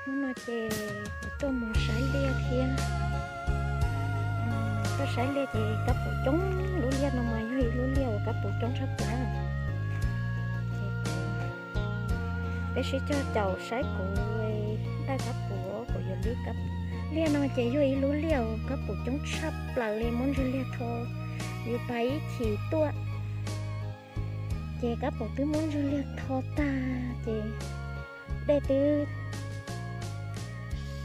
Hnub no ces kuv tuaj mus saib liaj thiab. Tuaj saib liaj ces kab pum coob, lub liaj no mas yog ib lub liaj uas kab pum coob tshaj plaws. Ces peb sib cog caum saib kuv daj kab pum, kuv yuav li kab pum. Liaj no ces yog ib lub liaj uas kab pum coob tshaj plaws li, muab ntswg liag tho, yus pais ib chim tuaj. Ces kab pum twb muab ntswg liag tho tag ces dej twb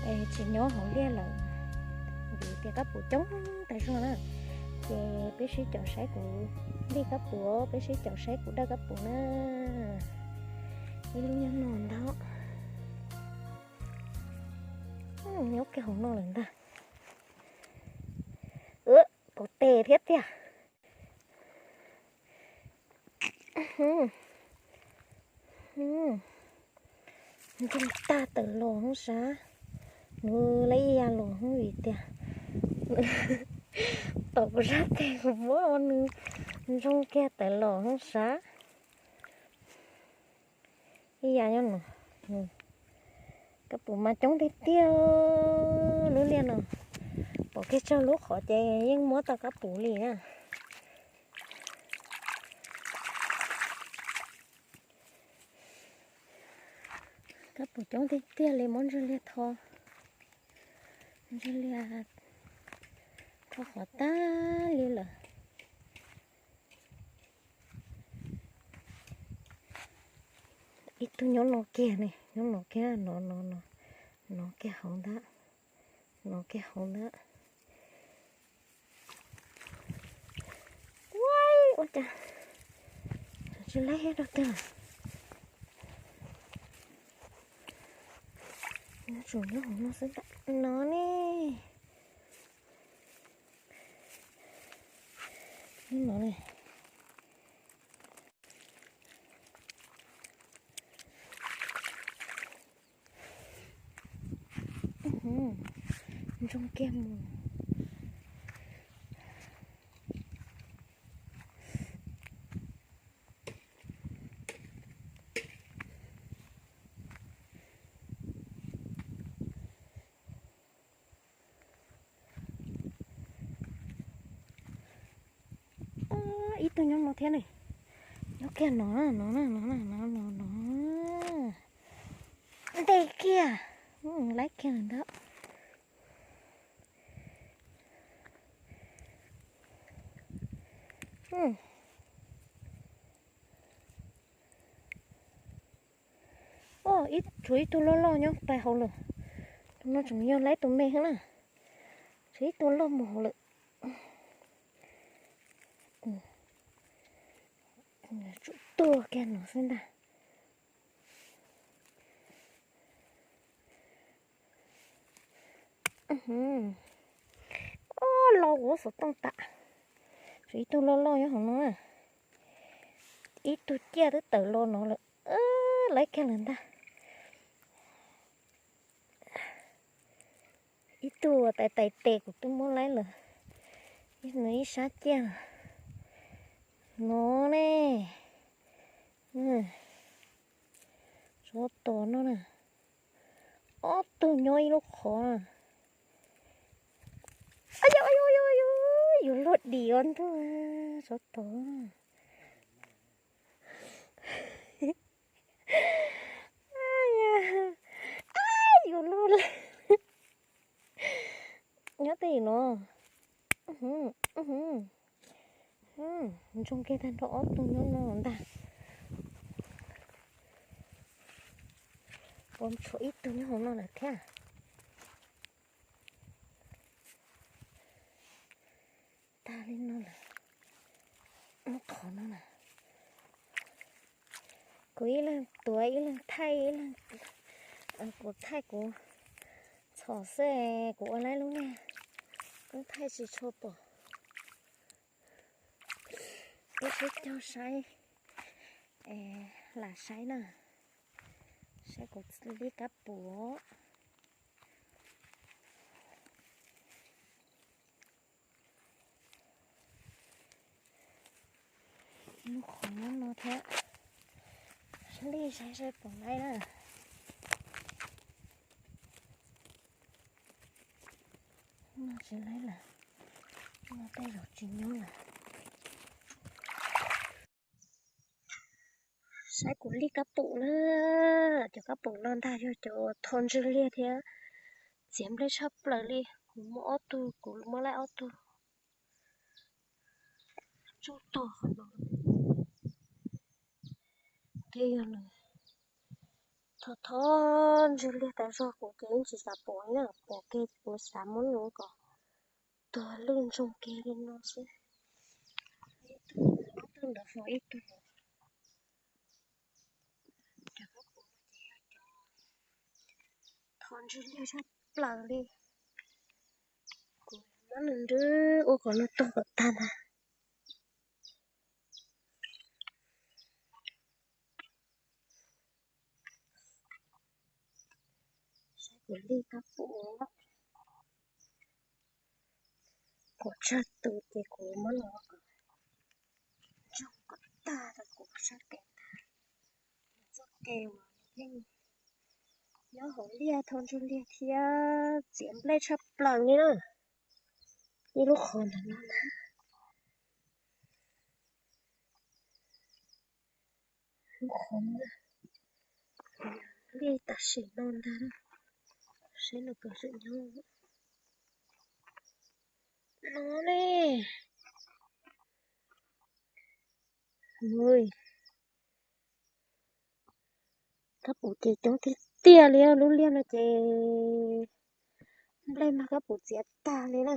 tsis nyob hauv liaj lawm, vim tias kab pum coob tas zog na. Ces peb sib caum saib kuv daj kab pum, peb sib caum saib kuv daj kab pum na. Ib lub nyob no ntag, nyob kiag hauv no lawm ntag. Pom tes thiab tiag. Ntsoog tag tawm los hoob sab, nws lawv ib yam los hoob vim tias tom kuv sab tes kuv muab ua nws ntsoog kiag tawm los hoob sab. Ib yam nyob no, kab pum mas coob tiag tiag lub liaj no. Pom kiag tsawg lub qhov ces yeej muab tau kab pum li na. Kab pum coob tiag tiag li, muab ntswg liag tho, ntswg liag tho qhov tag li lawm. Ib tug nyob no kiag ne, nyob no kiag, no no no, no kiag hauv ntag, no kiag hauv ntag. Ua cas tsis laib rau twg. Nyob tsum nyob hauv no xwb ntag no ne. No ne. Ntsoog kiag mus. Ib tug nyob no thiab ne. Nyob kiag no, no, no, no, no, no, no. Nte kiag, laib kiag lawm ntag. Tshuav ib tug loj loj nyob pais hauv lawm. Tus no tseem yog laib tus me heev na. Tshuav ib tug loj mus hauv lawm. Tsum tuag kiag no xwb ntag. Ob, los kuv xov tooj tas. Tshuav ib tug loj loj nyob hauv no na. Ib tug ciaj twb tawm los no lawm. Laib kiag lawm ntag. Ib tug tais tais tes kuv twb muab laib lawm. Nws ib sab ciaj no ne. Tsov tom no na. Ob tug nyob ib lub qhov na. Yus luag dim ua ntuj, tsov tom. Yus luag li. Nyob tej no. Ntsoog kiag tag nrho ob tug nyob no ntag. Puas tshuav ib tug nyob hauv no lawm thiab. Tag li no lawm. Lub qhov no na. Kuv ib leeg tuav ib leeg thaij ib leeg, kuv thaij kuv txhom xwb, kuv ua laib lub niag koob thaij tsis tshua pom. Peb sib cog saib, lam saib na, saib kuv dib kab pum. Lub qhov nyob no thiab, saib li saib saib pom laib na. No tsis laib lawm, no tej zaum tsis nyob lawm. Saib kuv lij kab pum na, cov kab pum no ntag yog cov uas tho ntswg liag thiab txiav nplej tshaj plaws li. Kuv muaj ob tug, kuv muab laij ob tug tsuj tuag no. Thiab yog nws tho tho ntswg liag tas zog kuv ces yeej tsis xav pom na, pom kiag ces kuv xav muab nws kom tuag lwj ntsoog kiag li no xwb. Ob tug ntawd ho ib tug. Cov kab pum no ces yog cov tho ntswg liag tshaj plaws li. Kuv muab nws nrwb ua kom nws tuag kom tag ntag. Saib kuv lij kab pum, kuv tsawg tus ces kuv muab los ntsoog kom tag rau kuv sab kev tag. Txoj kev uas yeej nyob hauv liaj tho ntswg liag thiab txiav nplej tshaj plaws li na. Ib lub qhov ntawm no na, lub qhov no, liaj tam sim no ntag, saib nws puas tseem nyob no ne. Kab pum ces coob tiag tiag li, lub liaj no ces nplej mas kab pum txiav tag li na.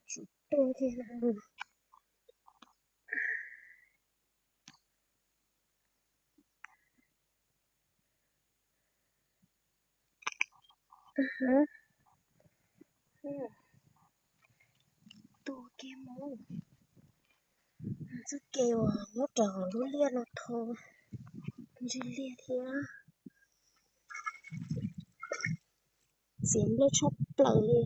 Tsis tuag thiab. Tua kiag mus. Txoj kev uas nyob rau hauv lub liaj no tho ntswg liag thiab txiav nplej tshaj plaws li.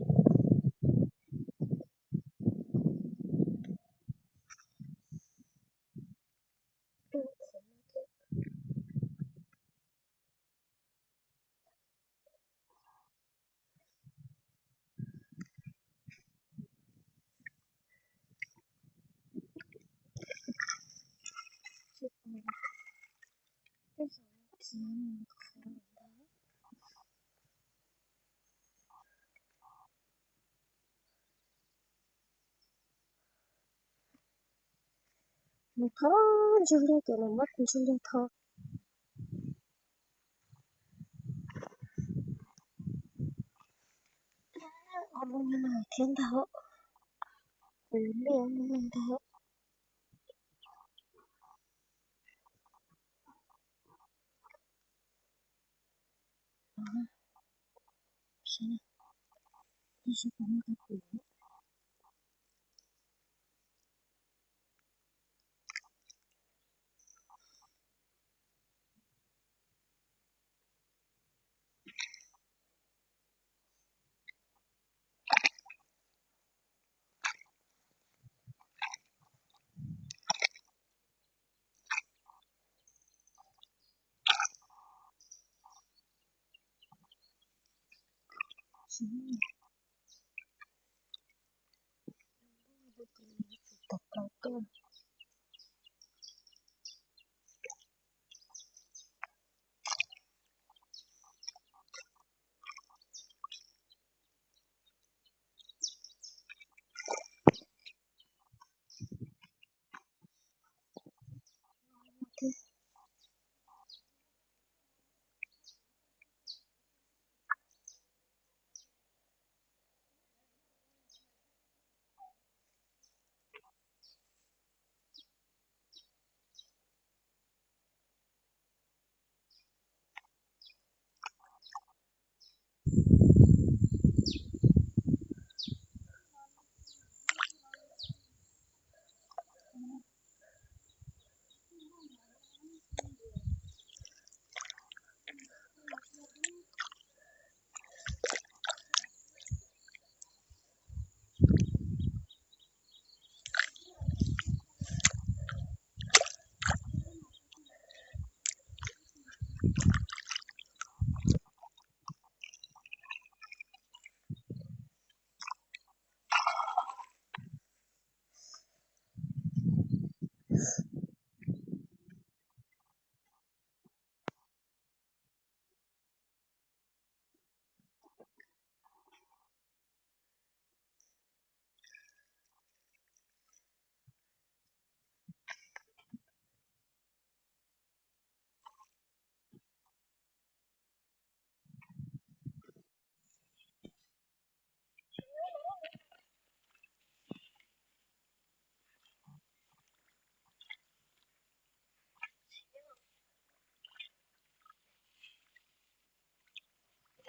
Nws tho ntswg liag ces nws muab ntswg liag tho. Ob lub no thiab ntag, kuv liaj no ntag.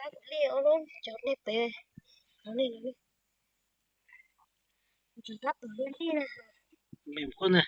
Tab tom li ua lub cov nej pem, no li no li, cov tab tom li li na. Mem quaj na.